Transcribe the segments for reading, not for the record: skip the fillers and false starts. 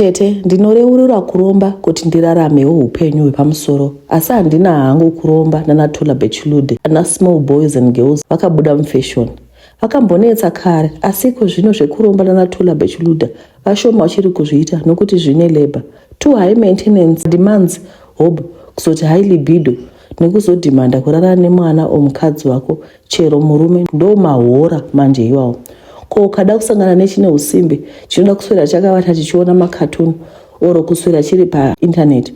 Tete, ndinoreurura kuromba kuti ndiraramewo upenyu hwepamusoro, asi handina hangu kuromba nanaTola Bechulude, ana small boys and girls vakabuda mufashion. Vakambonetsa kare, asi iko zvino zvekuromba nanaTola Bechuluda vashoma vachiri kuzviita nokuti zvine labour. Too high maintenance demands hob kuzoti high libido nekuzodhimanda kurara nemwana omukadzi wako chero murume ndo mahora manje iwawo. Ko ukada kusangana nechine usimbe chinoda kuswera chakavata chichiona makatuni oro kuswera chiri paintaneti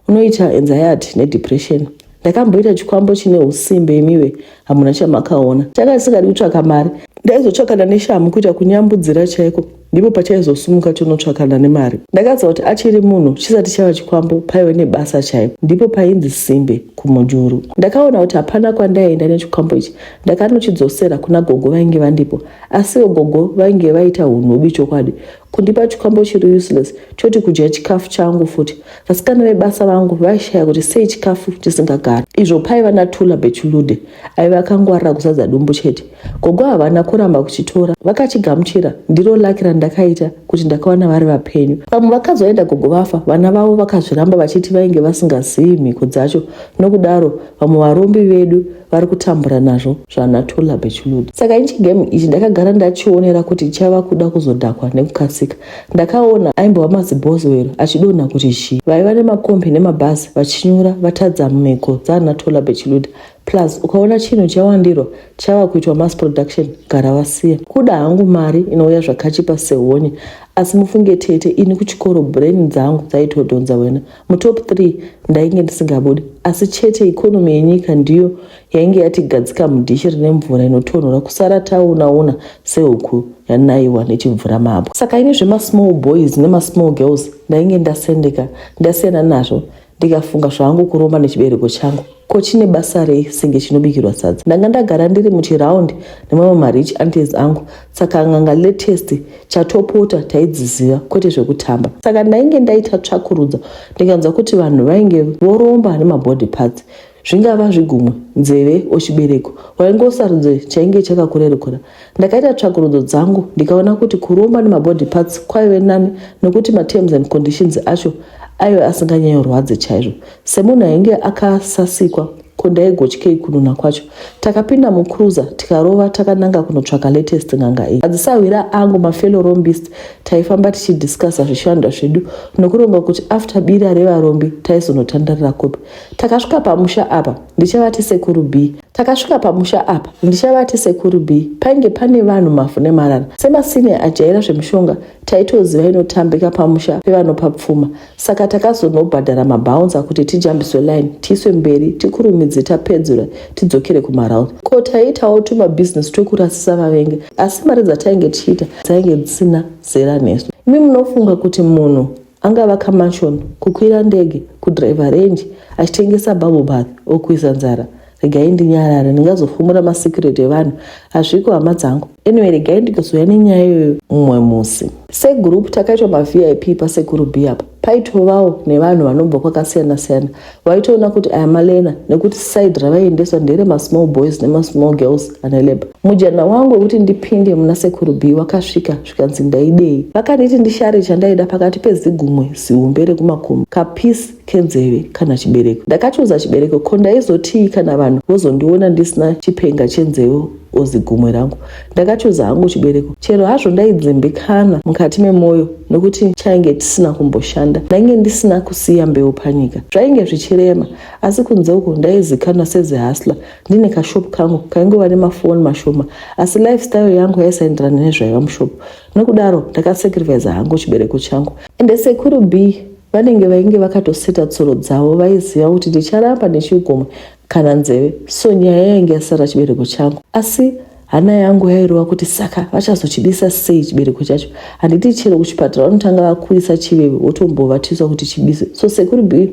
unoita anxiety nedepression. Ndakamboita chikwambo chine usimbe imiwe hamuna chamakaona. Changa chisingadi kutsvaka mari. Ndaizotsvakana neshamhu kuita kunyambudzira chaiko ndipo pachaizosumuka chonotsvakana nemari. Ndakaziva kuti achiri munhu chisati chava chikwambo paive nebasa chaiko. Ndipo painzi simbe kumujuru. Ndakaona kuti hapana kwandaienda nechikwambo ichi. Ndakanochidzosera kuna gogo vainge vandipo. Asiwo gogo vainge vaita hunhubi chokwadi. Kundipa chikwambo chiri useless choti kudya chikafu changu futi. Vasikana vebasa vangu vaishaya kuti sei chikafu chisingagari. Izvo paiva naTula Bechulude aiva akangwarira kuzadza dumbu chete. Gogo havana kuramba kuchitora vakachigamuchira ndiro laki randakaita kuti ndakawana vari vapenyu. Vamwe vakazoenda gogo vafa vana vavo vakazviramba vachiti vainge vasingazivi mhiko dzacho nokudaro vamwe varombi vedu vari kutambura nazvo zvana Tola Bechulude. Saka ini chigame ichi ndakagara ndachionera kuti chava kuda kuzodhakwa nekukasika. Ndakaona aimbova mazibhozwero achidonha kuti zhii. Vaiva nemakombi nemabhazi vachinyura vatadza mhiko dzaana Tola Bechulude. Plus ukaona chinhu chawandirwa chava kuitwa mass production gara wasiya. Kuda hangu mari inouya zvakachipa sehonye asi mufunge tete ini kuchikoro brain dzangu dzaitodhonza wena. Mutop 3 ndainge ndisingabudi asi chete economy yenyika ndiyo yainge yatigadzika mudhishi rine mvura inotonhora kusara tauna-una sehuku yanaiwa nechimvura mabwe. Saka ini zvemasmall boys nemasmall girls ndainge ndasendeka ndasiyana nazvo ndikafunga zvangu kuromba nechibereko changu. Ko chine basa rei senge chinobikirwa sadza? Ndanga ndagara ndiri muchiround nemamwe marich aunties angu saka n'anga latest chatopota taidziziva kwete zvekutamba. Saka ndainge ndaita tsvakurudza ndikanzwa kuti vanhu vainge voromba nemabody parts zvingava zvigumwe, nzeve o chibereko. Wainge usarudze chainge chakakurerukira. Ndakaita tsvakurudzo dzangu ndikaona kuti kuromba nemabody parts kwaive nani nokuti materms and conditions acho aive asinganyanyorwadze chaizvo. Semunhu ainge akasasikwa ko ndaigotyei kununa kwacho. Takapinda mucruiser tikarova takananga kunotsvaka latest n'anga iyi. Madzisahwira angu mafellow rombist taifamba tichidiscussa zvishandwa zvedu nokuronga kuti after bira revarombi taizonotandarira kupi. Takasvika pamusha apa ndichavati sekuru B. Takasvika pamusha apa ndichavati sekuru B. Painge pane vanhu mavhu nemarara. Semasenior ajaira zvemishonga taitoziva inotambika pamusha pevanopa pfuma. Saka takazonobhadhara mabouncer kuti tijambiswe line tiiswe mberi tikurumidze tapedzura tidzokere kumaround. Ko taiitawo tumabusiness twekurasisa vavengi asi mari dzatainge tichiita dzainge dzisina zera nesu. Imi munofunga kuti munhu angavaka mansion, kukwira ndege, kudriver range achitengesa bubble bath or kuisa nzara? Regai ndinyarare ndingazofumura masecret evanhu hazviko hama dzangu. Anyway regai ndigozouya nenyaya iyoyo mumwe musi. Segroup takaitwa maVIP pasekuru B apa. Paitovawo nevanhu vanobva kwakasiyana siyana. Waitoona kuti aya malena nekuti side ravaiendeswa ndere masmall boys nemasmall girls ane labour. Mujana wangu wekuti ndipinde muna sekuru B wakasvika zvikanzi ndaidei. Vakanditi ndishare chandaida pakati pezigumwe zihombe rekumakumbo kapiece kenzeve kana chibereko. Ndakachuza chibereko ko ndaizotii kana vanhu vozondiona ndisina chipenga chenzeve ozigumwe rangu. Ndakachuza hangu chibereko chero hazvo ndaidzimbikana mukati memoyo nokuti chainge tisina kumboshanda. Ndainge ndisina kusiya mbeu panyika. Zvainge zvichirema asi kunze uko ndaizikanwa sezihustler ndine kashop kangu kaingova nemafoni mashoma asi lifestyle yangu yaisaenderana nezvaiva mushop. Nokudaro ndakasacrifice hangu chibereko changu. Ende sekuru B vanenge vainge vakatoseta tsoro dzavo vaiziva kuti ndicharamba nechigumwe kana nzeve so nyaya yainge yasara chibereko changu. Asi hana yangu yairova kuti saka vachazochibisa sei chibereko chacho. Handiti chero kuchipatara vanotanga vakuisa chiveve votombovatiswa kuti chibiswe. So sekuru B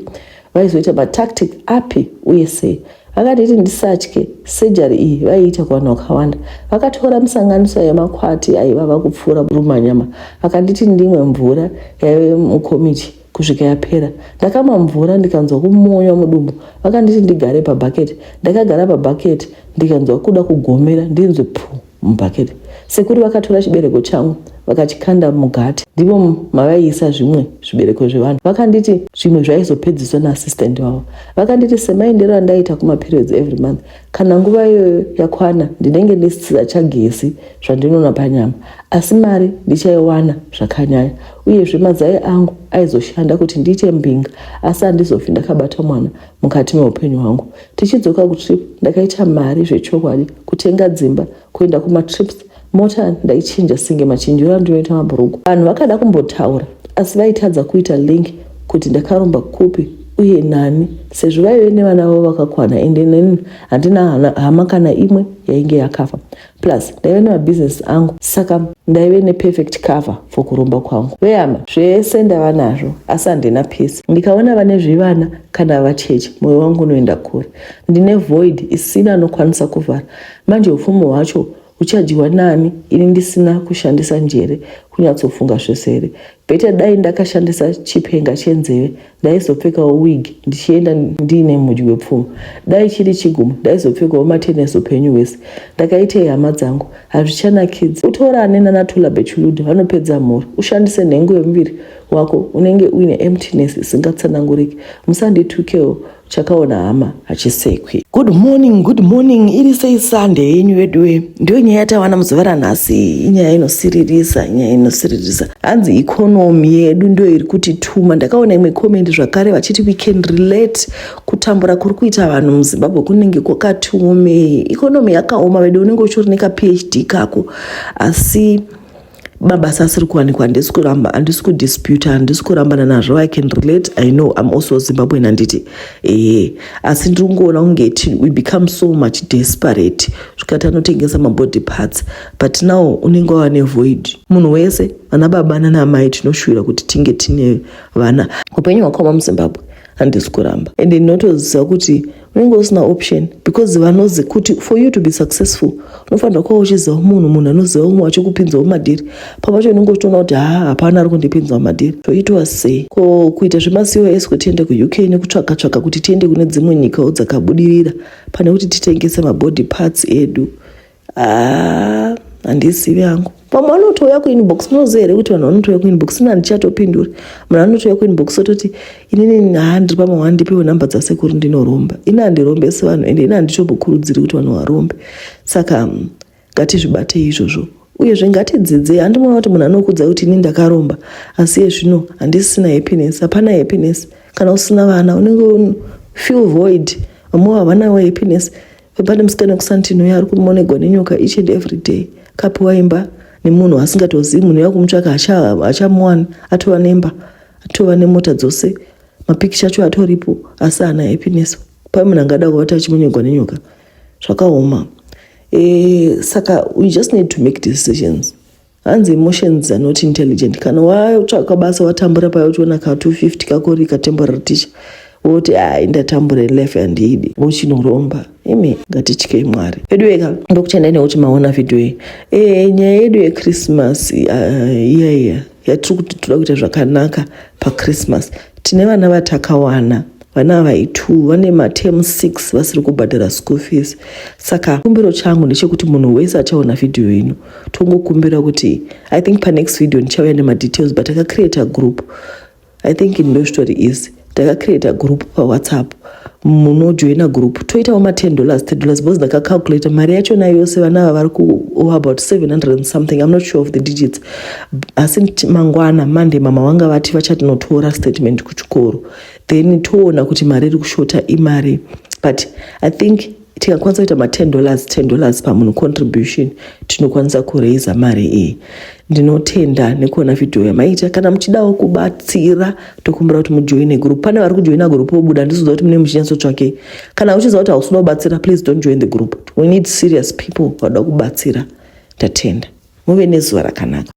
vaizoita matactic api uye sei. Vakanditi ndisatye, surgery iyi vaiita kuvanhu vakawanda. Vakatora misanganiswa yemakwati aivava kupfuura rumanyama. Vakanditi ndimwe mvura yaive mukomichi kusvika yapera. Ndakamwa mvura ndikanzwa kumonywa mudumbu. Vakanditi ndigare pabhaketi. Ndakagara pabhaketi ndikanzwa kuda kugomera ndinzwe puu mubhaketi. Sekuru vakatora chibereko changu. Vakachikanda mugati, ndimo mavaiisa zvimwe zvibereko zvevanhu. Vakanditi zvimwe zvaizopedziswa naassistant wavo. Vakanditi semaendero andaita kumaperiods every month, kana nguva iyoyo yakwana ndinenge ndisisachagesi zvandinoona panyama, asi mari ndichaiwana zvakanyanya. Uyezve mazai angu aizoshanda kuti ndiite mbinga, asi handizofi ndakabata mwana mukati meupenyu hwangu. Tichidzoka kutrip ndakaita mari zvechokwadi, kutenga dzimba, kuenda kumatrips, mota ndaichinja senge machinjiro andinoita mabhurugu. Vanhu vakada kumbotaura, asi vaitadza kuita link kuti ndakaromba kupi uye nani, sezvo vaive nevana vavo vakakwana, ende neni handina hama kana imwe yainge yakafa. Plus ndaive nemabhizinesi angu, saka ndaive neperfect cover for kuromba kwangu. Vehama, zvese ndava nazvo, asi handina peace. Ndikaona vane zvivana kana vacheche, mwoyo wangu unoenda kure. Ndine void isina anokwanisa kuvhara. Manje upfumi hwacho huchadyiwa nani ini ndisina kushandisa njere kunyatsofunga zvese here? Better dai ndakashandisa chipenga chenzeve, ndaizopfekawo wig ndichienda ndiine mudyi wepfuma. Dai chiri chigumo, ndaizopfekawo matenesi upenyu hwese. Ndakaitei hama dzangu? Hazvichanakidzi. Utorane nanaTola Bechulud vanopedza mhuri, ushandise nhengo yemuviri wako, unenge uine emptiness isingatsananguriki. Musanditukewo, chakaona hama hachisekwi. Good morning, good morning. Iri sei Sunday yenyu veduwe? Ndiyo nyaya yatawana muzuva ranhasi. Inyaya inosiririsa, inyaya inosiririsa. Hanzi economy yedu ndiyo iri kutituma. Ndakaona imwe comment zvakare vachiti we can relate, kutambura kuri kuita vanhu muZimbabwe kunenge kwakatiomei. Economy yakaoma vedu, unenge uchitori nekaPhD kako, asi mabasa asiri kuwanikwa. Handisi kuramba, handisi kudisputa, handisi kurambana nazvo. I can relate, I know, I'm also Zimbabwean, handiti? Ehe, asi ndiri kungoona kunge we become so much desperate zvikati anotengesa mabody parts. But now unenge wava nevoid. Munhu wese, vana baba nanamai, tinoshuvira kuti tinge tine vana. Upenyu hwakaoma muZimbabwe, handisi kuramba, ende ndinotoziva kuti unenge usina option, because vanozi kuti for you to be successful unofanira kuva uchiziva munhu anoziva umwe achikupinzawo madhiri. Pamacho unenge uchitoona kuti ha, hapana ari kundipinzawo madhiri, toitwa sei? Ko kuita zvemaCOS kuti tiende kuUK nekutsvaka tsvaka kuti tiende kune dzimwe nyikawo dzakabudirira, pane kuti titengese mabody parts edu? Haa, handizivi hangu. Vamwe vanotouya kuinbox. Munoziva here kuti vanhu vanotouya kuinbox? Ina handichatopindura. Munhu anotouya kuinbox ototi, "Inini ha, ndiri pamwe, ndipiwe namba dzasekuru, ndinoromba." Ini handirombesi vanhu, ende ini handitombokurudziri kuti vanhu varombe. Saka ngatizvibatei izvozvo. Uyezve ngatidzidzei. Handimoona kuti munhu anokudza kuti, "Ini ndakaromba, asi yezvino handisina happiness." Hapana happiness kana usina vana, unenge feel void. Vamwe havanawo happiness. Pane musikana kuSandton uyo ari kumonegwa nenyoka each and every day. Kapiwa imba nemunhu asingatozivi. Munhu yakumutsvaka hachamuwani. Atova nemba, atova nemota dzose, mapikicha acho atoripo, asi haana happiness. Pai munhu angada kuvata achimonegwa nenyoka? Zvakaoma. Saka we just need to make decisions. Hanzi emotions are not intelligent. Kana watsvaka basa, watambura paya, uchiona ka 250 kakori katemporary teacher, woti, "Ai, ndatambura, life handiidi," wochinoromba. Imi, ngatityei Mwari vedu weka. Ndokutendai nekuti maona vhidhiyo iyi. Nyaya yedu yechristmas iya iya yatiri kuti toda kuita zvakanaka pachristmas, tine vana vatakawana, vana vai2 vane materm 6 vasiri kubhadhara school fees. Saka kumbiro changu ndechekuti munhu wese achaona vhidhiyo ino, tongokumbira kuti, I think panext video ndichauya nemadetails, but takacreata group. I think ndo zvitori easy. Takacreata group paWhatsApp, munojoina group, toitawo ma10 dollars, $10, because ndakacalculata mari yachona yose, vana ava vari ku about 700 and something, I'm not sure of the digits. Asi mangwana Monday mama vanga vati vachatinotora statement kuchikoro, then toona kuti mari iri kushota imari. But I think tikakwanisa kuita ma10 dollars, $10 pamunhu contribution, tinokwanisa kuraisa mari iyi. Ndinotenda nekuona vhidhiyo yamaita. Kana muchidawo kubatsira, tokumbira kuti mujoine group. Pane vari kujoina group vobuda, handizoziva kuti mune muchinyatsotsvakei. Kana uchiziva kuti hausina kubatsira, please don't join the group. We need serious people vanoda kubatsira. Tatenda, muve nezuva rakanaka.